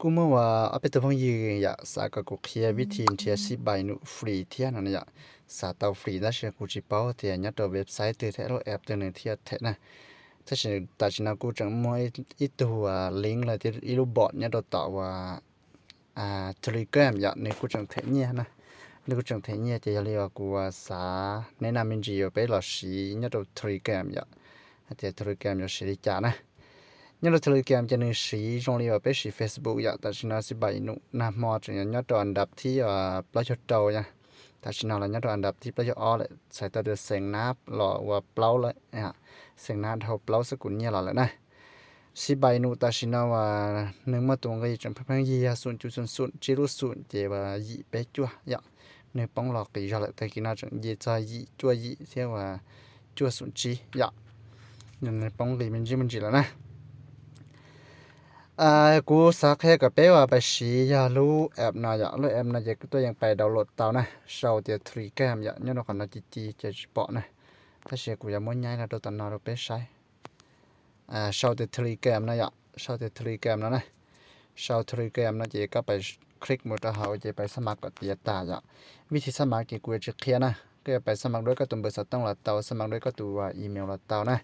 Kuj muaj uas ob peb tug phooj ywg yom xav kom kuv qhia vib thi nrhiav Shiba Inu free thiab no yom. Xav tau free tab sis kuv tsis paub tias nyob rau website twg thiab lub app twg nws thiaj them na. Tab sis tam sim no kuj tseem muaj ib tug link los ib lub bot nyob rau tom uas Telegram yom, nws kuj tseem them nyiaj na. Nws kuj tseem them nyiaj ces yog li uas kuv xav nes nas me ntsis uas peb los siv nyob rau Telegram yom, hais tias Telegram yuav siv li cas na. Nyob rau Telegram ces nws siv zoo li uas peb siv Facebook yom. Tam sim no Shiba Inu nag hmo tseem nyob rau an dab thib plaub caug rau yom. Tam sim no los nyob rau an dab thib plaub caug ob lawm, txhais tau tias xeem nab los ua plaub lawm, xeem nab dhau plaub xwb kuv nyiaj los lawm na. Shiba Inu tam sim no uas nws muaj tus nqi tseem pheej pheej yig yog xum cuv xum xum tsib lub xum ces uas yim peb cuaj yom. Nws poob los qis zog lawm, tag kis no tseem yig txog yim cuaj yim thiab uas cuaj xum tsib yom. Nws poob nqis me ntsis me ntsis lawm na. Kuv xav qhia kom peb uas pais siv yog lub app no yom. Lub app no ces tuaj yeem pais download tau na, sau tias Telegram yom, nyob rau qhov no ci ci ces tsis pom na. Tab sis kuv yuav muab nyaib los rau tom no rau peb saib. Sau tias Telegram no yom, sau tias Telegram no na. Sau Telegram no ces koj pais click mus rau hauv ces pais xab mav kom tiav tas yom. Vib thi xab mav ces kuv yuav tsis qhia na, koj yuav pais xab mav dua koj tus npawb xov tooj los tau, xab mav dua koj tus email los tau na.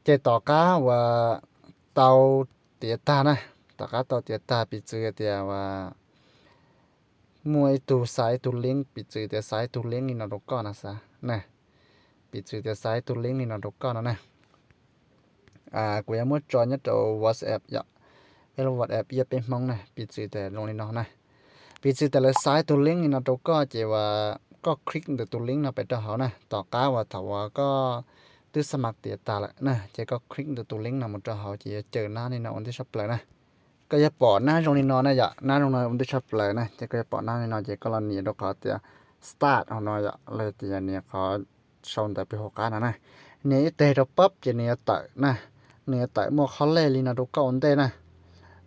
Ces tom qab uas tau tiav tag na, tom qab tau tiav tag piv txwv tias uas muaj ib tug xa ib tug link, piv txwv tias xa ib tug link li no rau koj no xav na, piv txwv tias xa ib tug link li no rau koj no na. Kuv yuav muab tso nyob rau WhatsApp yom, peb lub WhatsApp ib yam peb Hmoob na, piv txwv tias zoo li no na. Piv txwv tias lawv xa ib tug link li no rau koj ces uas koj click ntawm tus link no pais rau hauv na, tom qab uas thaum uas koj twb xab mav tiav tas lawm na, ces koj click ntawm tus link no mus rau hauv ces yuav caw nab li no ua ntej tshaj plaws na. Koj yuav pom nab zoo li no na yom, nab zoo no ua ntej tshaj plaws na, ces koj yuav pom nab li no ces koj los nias rau qhov tias start hauv no yom, los tias nias qhov sau ntawv pem hauv qab no na. Nias ib teg rau pab ces nws yuav tawm na, nws yuav tawm muaj qhov lej li no rau koj ua ntej na.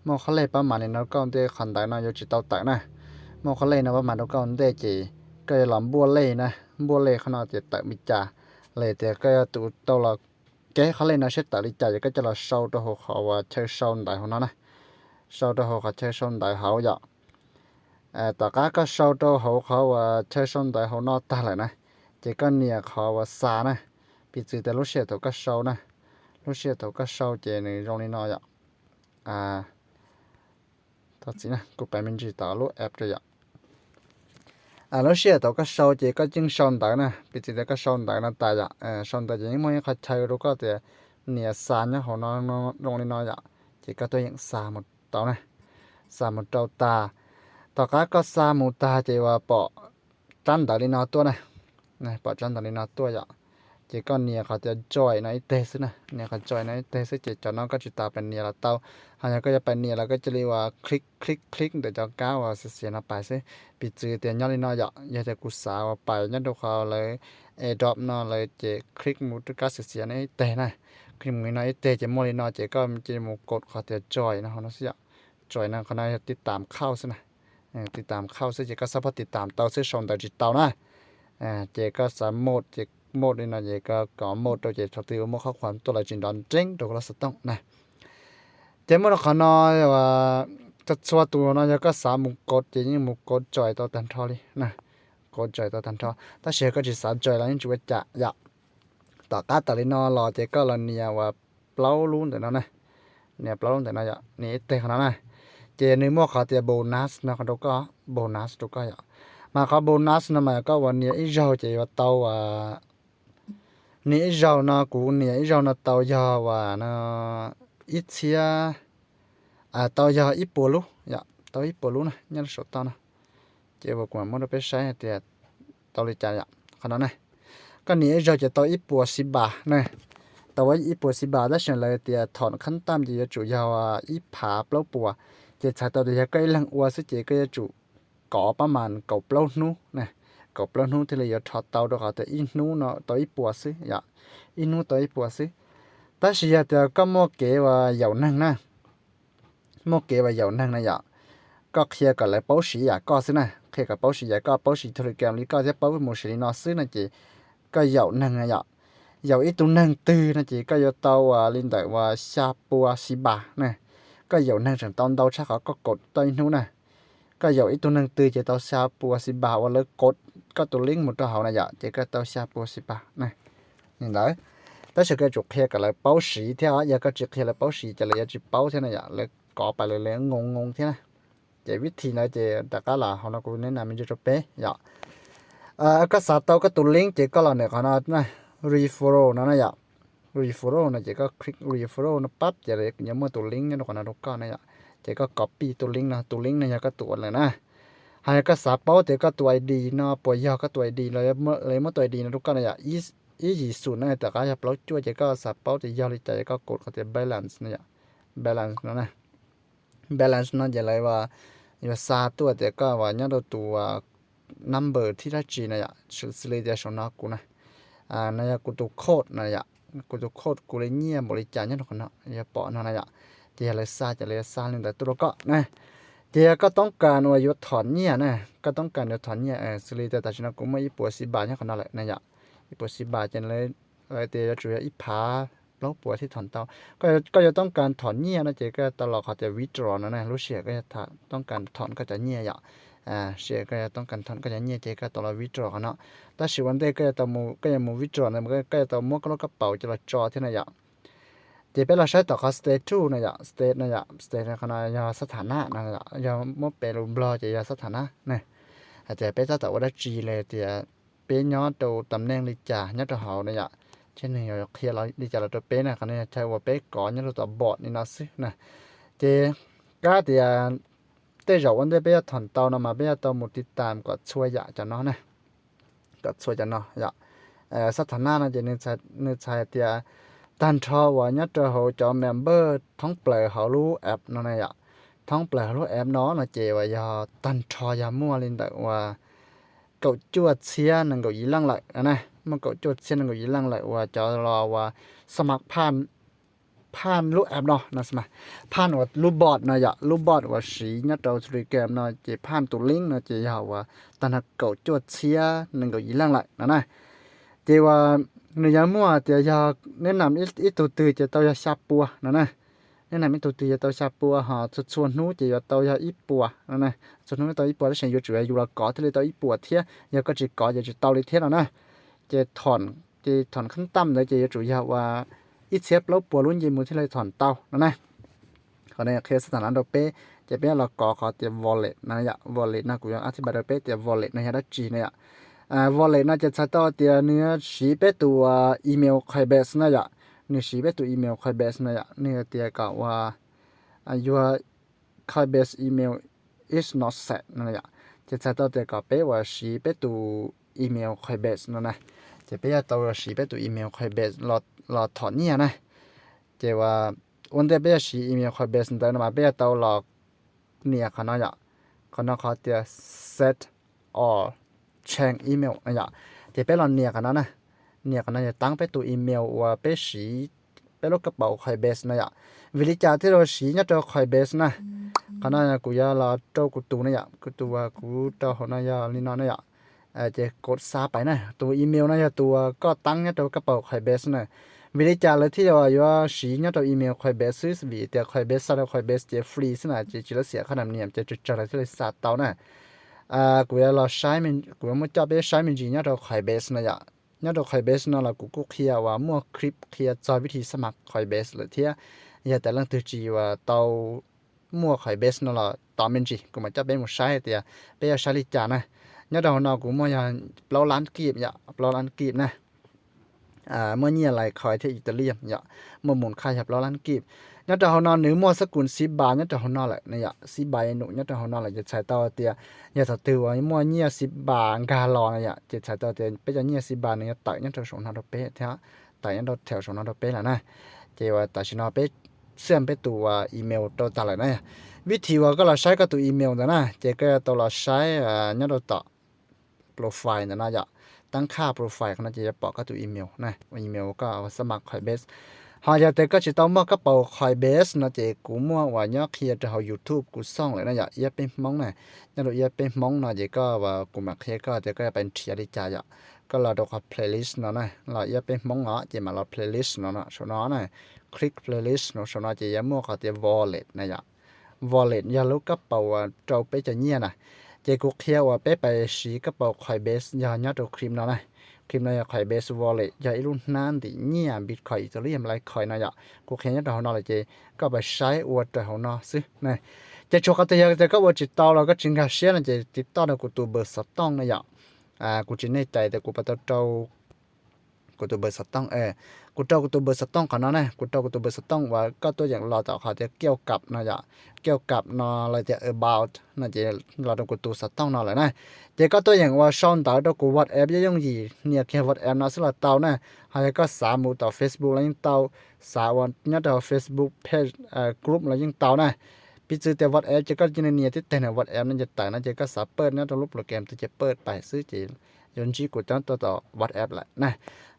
Muaj qhov lej pab mas li no rau koj ua ntej, qhov ntawd no yuav tsis tau tawm na. Muaj qhov lej no pab mas rau koj ua ntej ces koj yuav los npuaj lej na, npuaj lej qhov no tias tawm li cas, los tias koj yuav tus tau los keb qhov lej no seb tawm li cas ces koj coj los sau rau hauv qhov uas chaw sau ntawv hauv no na. Sau rau hauv qhov chaw sau ntawv hauv yom. Tom qab koj sau rau hauv qhov uas chaw sau ntawv hauv no tag lawm na, ces koj nias qhov uas xa na, piv txwv tias lub sij hawm thaum koj sau na, lub sij hawm thaum koj sau ces nws zoo li no yom. Thov txim na, kuv pais me ntsis tom lub app rau yom. Lub sij hawm thaum koj sau ces koj yeej sau ntawv na, piv txwv tias koj sau ntawv no tas yom, sau ntawv ces yeej muaj ib qhov chaw rau koj tias nias xa nyob hauv no zoo li no yom, ces koj tuaj yeem xa mus tau na, xa mus rau tas. Tom qab koj xa mus tag ces uas pom tsab ntawv li no tuaj na, pom tsab ntawv li no tuaj yom, ces koj nias qhov tias join no ib teg xwb na, nias qhov join no ib teg xwb ces cov no koj tsis tas pais nias los tau. Ho yog koj yuav pais nias los koj cia li uas click click click ntawm cov kab uas xiav xiav no pais xwb. Piv txwv tias nyob li no yom, yog tias kuv xav uas pais nyob rau qhov lawv airdrop no lawm ces click mus rau kab xiav xiav no ib teg na, click mus li no ib teg ces muaj li no ces koj cia li mus kod qhov tias join no hauv no xwb yom. Join no qhov no yog tiv tam khauj xwb na, tiv tam khauj xwb ces koj xav pab tiv tam tau xwb, sau ntawv tsis tau na. Ces koj xav mod ces mod li no ces koj kom mod rau ces thaum twg uas muaj qhov khuam tuaj lawv tsis nrov nreeb rau koj lub xov tooj na. Ces muaj rau qhov no, txhua tus no yog koj xav mus kod ces yeej mus kod join tau tag nrho li na, kod join tau tag nrho. Tab sis yog koj tsis xav join los yeej tsis ua cas yom. Tom qab tawm li no los ces koj los nias uas plaub lub ntawm no na, nias plaub lub ntawm no yom, nias ib teg qhov no na, ces nws muaj qhov tias bonus no rau koj, bonus rau koj yom. Mas qhov bonus no mas koj uas nias ib zaug ces yuav tau, nias ib zaug no kuv nias ib zaug no tau yog uas no ib txhiab, tau yog ib puas lub yom, tau ib puas lub na nyob rau saum toj no. Ces uas kuv mam muab rau peb saib hais tias tau li cas yom, qhov no na. Koj nias ib zaug ces tau ib puas Shiba na, tau ib puas Shiba tab sis lawv tias thom khab tam ces yuav tsum yog ib phav plaub puas, ces txhais tau tias yog koj ib leeg ua xwb ces koj yuav tsum kov pab mas kaum plaub hnub na, kaum plaub hnub thiaj li yuav rho tau rau qhov tias ib hnub no tau ib puas xwb yom, ib hnub tau ib puas xwb. Tab sis yog tias koj muaj kev uas yaum neeg na, muaj kev uas yaum neeg na yom, koj qhia kom lawv paub siv yam koj xwb na, qhia kom paub siv yam koj, paub siv Telegram li koj thiab paub mus siv li no xwb no ces koj yaum neeg na yom. Yaum ib tug neeg twg no ces koj yuav tau uas li ntawm uas xya pua Shiba na, koj yaum neeg tseem tau ntau tshaj qhov koj kod tau ib hnub na. Koj yaum ib tug neeg twg ces tau xya pua xi npas uas lawv kod koj tus link mus rau hauv na yom, ces koj tau xya pua xi npas na. Li ntawd, tab sis koj yuav tsum qhia kom lawv paub siv thiab os, yog koj tsis qhia lawv paub siv ces lawv yuav tsis paub thiab na yom, lawv kov pais lawv li ngoo ngoo thiab na. Ces vib thim ntawd ces rov qab los hauv no kuv neb na me ntsis rau peb yom. Koj xav tau koj tus link ces koj los ntawm qhov no na, referral no na yom. Referral no ces koj click referral no pab ces yuav muaj tus link nyob rau qhov no rau koj na yom. Ces koj copy tus link no, tus link no yog koj tus ua lawm na. Hos yog koj xav paub tias koj tus I D no puas yog koj tus I D, lawv muab tus I D no rau koj na yom, ib yim xum na, tom qab yog plaub cuaj, ces koj xav paub tias yog li cas ces koj kod qhov tias balance no yom. Balance no na, balance no ces lawv yuav xa tuaj tias koj uas nyob rau tus number thib dab tsi na yom, xws li tias saum no kuv na, no yog kuv tus code na yom, kuv tus code kuv li nyiaj npaum li cas nyob rau qhov no yuav pom no na yom. Ces yog lawv xa ces lawv yuav xa li ntawd tuaj rau koj na. Ces yog koj toob kas uas yuav thom nyiaj na, koj toob kas yuav thom nyiaj, xws li tias tam sim no kuv muaj ib puas xi npas nyob qhov no lawm na yom, ib puas xi npas ces lawv tias yuav tsum yog ib phav plaub puas thiaj thom tau. Koj yuav toob kas thom nyiaj no ces koj yuav tau los qhov tias withdraw no na, lub sij hawm koj yuav toob kas thom koj cov nyiaj yom. Sij hawm koj yuav toob kas thom koj cov nyiaj ces koj tau los withdraw qhov no. Tab sis ua ntej koj yuav mus withdraw ntawd koj yuav tau muab koj lub kab paus coj los tso thiab na yom. Ces peb los saib tom qhov step two no yom, step no yom, step qhov no yog xab tham na no, yog muab piv lus Nplog ces yog xab tham na na. Hais tias peb tab tom ua dab tsi li tias peb nyob rau tam neej li cas nyob rau hauv na yom, thiab nws yuav qhia li cas los rau peb na. Qhov no yog chaw uas peb kov nyob rau tom bot li no xwb na. Ces kab tias tej zaum ua ntej peb yuav thom tau no mas peb yuav tau mus tiv tam kom txhua yam cov no na, kom txhua cov no yom. Xab tham na no ces nws txhais tias tag nrho uas nyob rau hauv cov member thoob plaws hauv lub app no na yom, thoob plaws hauv lub app no no ces uas yog tag nrho yog muaj li ntawm uas kaum cuaj txhiab nees nkaum yim leej lawm na, muaj kaum cuaj txhiab nees nkaum yim leej lawm uas cov los uas xab mas phaj lub app no, phaj uas lub bot no yom, lub bot uas siv nyob rau Telegram no ces phaj tus link no ces yog uas tag nrho kaum cuaj txhiab nees nkaum yim leej lawm no na. Ces uas nws yuav muaj tias yog neb nam ib tug twg ces tau yog xya pua no na. Neb nam ib tug twg ces tau xya pua, ho txhua txhua hnub ces yuav tau yog ib puas no na. Txhua hnub tau ib puas tab sis yuav tsum yog yus los kov thiaj li tau ib puas thiab, yog koj tsis kov ces tsis tau li thiab no na. Ces thom, ces thom kheej tam ntawd ces yuav tsum yog uas ib txhiab plaub puas lub nce mus thiaj li thom tau no na. Qhov no qhia xab tham na rau peb, ces peb los kov qhov tias wallet no yom, wallet no kuv yuav thib pab rau peb tias wallet no yog dab tsi na yom. Wallet no ces txhais tau tias nws siv peb tus email Coinbase na yom, nws siv peb tus email Coinbase na yom, nws tias kom uas your Coinbase email is not safe no yom, ces txhais tau tias kom peb uas siv peb tus email Coinbase no na. Ces peb yuav tau siv peb tus email Coinbase los thom nyiaj na. Ces uas ua ntej peb yuav siv email Coinbase ntawd no mas peb yuav tau los nias qhov no yom, qhov no qhov tias set or change email no yom. Ces peb los nias qhov no na, nias qhov no yog tab peb tus email uas peb siv peb lub kab paus Coinbase no yom. Vim li cas thiaj li siv nyob rau Coinbase na? Qhov no kuv yuav los rau kuv tus na yom, kuv tus uas kuv rau hauv no yog li no na yom. Ces kod xa pais na, tus email no yog tus uas koj tab nyob rau kab paus Coinbase na. Vim li cas lawv thiaj li yuav siv nyob rau email Coinbase xwb? Vim tias Coinbase xa rau Coinbase ces free xwb na, ces tsis lawv xiam qhov nam niam ces tsawg tsawg lawv thiaj li xa tau na. Kuv yuav los saib, kuv yuav muab coj peb saib me ntsis nyob rau Coinbase no yom. Nyob rau Coinbase no los kuv kuj qhia uas muaj clip qhia txog vib thi xab mas Coinbase lawm thiab. Yog tias leej twg tsis uas tau muaj Coinbase no los tos me ntsis kuv mam coj peb mus saib tias peb yuav saib li cas na. Nyob rau hauv no kuv muaj yog plaub lab kib yom, plaub lab kib na. Muaj nyiaj lais khois thiab Ethereum yom, muaj mus khaj yog plaub lab kib. Nyob rau hauv no nws muaj xab kum xib pas nyob rau hauv no lawm na yom, xib pas num nyob rau hauv no lawm ces txhais tau tias yog thaum twg uas muaj nyiaj xib pas nkag los na yom, ces txhais tau tias peb cov nyiaj xib pas nws yuav tawm nyob rau saum no rau peb thiab, tawm nyob rau thaum saum no rau peb lawm na. Ces uas tam sim no peb xaj peb tus email rau tag lawm na. Vib thi uas koj los saib koj tus email ntawd na ces koj yuav tau los saib nyob rau tom profile ntawm no yom. Tab khaj profile qhov no ces yuav pom koj tus email na, email koj xab mas Coinbase. Ho yog tias koj tsis tau muaj kab paus Coinbase no ces kuv muaj uas nyob qhia rau hauv YouTube kuv xoj lawm na yom, iab peb Hmoob na. Nyob rau iab peb Hmoob no ces koj, kuv mam qhia koj tias koj yuav pais nrhiav li cas yom. Koj los rau qhov playlist no na, los iab peb Hmoob no ces mam los playlist no, saum no na, click playlist no, saum no ces yuav muaj qhov tias wallet na yom. Wallet yog lub kab paus uas rau peb cov nyiaj na. Ces kuv qhia uas peb pais siv kab paus Coinbase yog nyob rau clip no na. Clip no yog Coinbase wallet, yog ib lub hnab ntim nyiaj Bitcoin, Ethereum, Litecoin no yom. Kuv qhia nyob rau hauv no lawm ces koj pais saib ua raws hauv no xwb. Ces tshuav qhov twg yog tias koj ua tsis tau los koj tsis nkag siab no ces tiv toj rau kuv tus npawb xov tooj na yom. Kuv tsis nej cais tias kuv puas tau rau kuv tus npawb xov tooj. Kuv rau kuv tus npawb xov tooj qhov no na, kuv rau kuv tus npawb xov tooj uas koj tuaj yeem los tom qhov tias kiaj kam no yom, kiaj kam no los tias about no ces los rau kuv tus xov tooj no lawm na. Ces koj tuaj yeem uas sau ntawv rau kuv WhatsApp yooj yooj yim, nias kiag WhatsApp no xwb los tau na. Ho yog koj xav mus tom Facebook los yeej tau, xav uas nyob rau Facebook page group los yeej tau na. Piv txwv tias WhatsApp ces koj cia li nias tib teg na, WhatsApp no ces tawm no ces koj xav paj nyob rau lub program twg ces paj pais xwb ces yuav ntsib kuv cov tuaj tom WhatsApp lawm na.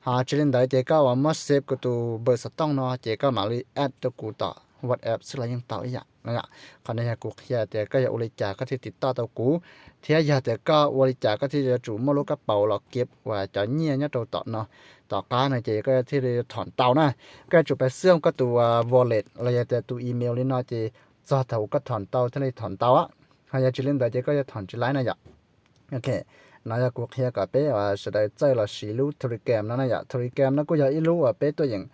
Ho tsis li ntawd ces koj uas muab save kuv tus npawb xov tooj no ces koj mam li add rau kuv tom WhatsApp xwb los yeej tau ib yam no. Qhov no yog kuv qhia tias koj yog ua li cas koj thiaj tiv toj tau kuv, thiab yog tias koj ua li cas koj thiaj yuav tsum muaj lub kab paus los kiv uas cov nyiaj nyob rau tom no, tom qab no ces koj thiaj li thom tau na. Koj yuav tsum pais xwb koj tus wallet los yog tias tus email li no ces txog thaum koj thom tau thiaj li thom tau. Ho yog tsis li ntawd ces koj yuav thom tsis laib na yom. Ok, no yog kuv qhia kom peb sawv daws txawj los siv lub Telegram no na yom. Telegram no kuj yog ib lub uas peb tuaj yeem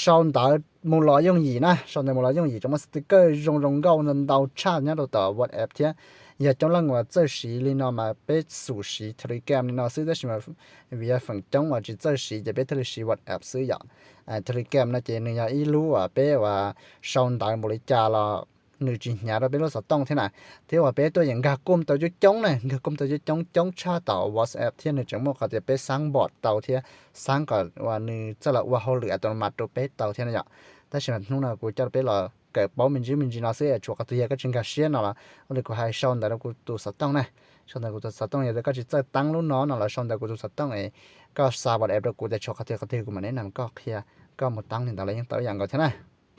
sau ntawv mus los yooj yim na, sau ntawv mus los yooj yim, tseem muaj sticker zoo zoo nkauj ntau ntau tshaj nyob rau tom WhatsApp thiab. Yog coob leej uas txawj siv li no mas peb xum siv Telegram li no xwb, tab sis mas vim yog feem coob uas tsis txawj siv ces peb thiaj li siv WhatsApp xwb yom. Telegram no ces nws yog ib lub uas peb uas sau ntawv npaum li cas los nws tsis hnyav rau peb lub xov tooj thiab na. Thiab uas peb tuaj yeem nkag koom tau coob coob na, nkag koom tau coob coob coob tshaj tom WhatsApp thiab nws tseem muaj qhov tias peb xab bot tau thiab xab kom uas nws txawj los ua hauj lwm automatic rau peb tau thiab na yom. Tab sis mas hnub no kuv coj peb los kawm paub me ntsis me ntsis no xwb, tshuav qhov twg yog koj tsis nkag siab no los ua li kuv hais sau ntawv rau kuv tus xov tooj na. Sau ntawv kuv tus xov tooj, yog tias koj tsis txawj tab lub no no los sau ntawv kuv tus xov tooj es koj xa WhatsApp rau kuv tias tshuav qhov twg qhov twg kuv mam neb na koj qhia, koj mus tab li ntawd los yeej tau ib yam nkaus thiab na.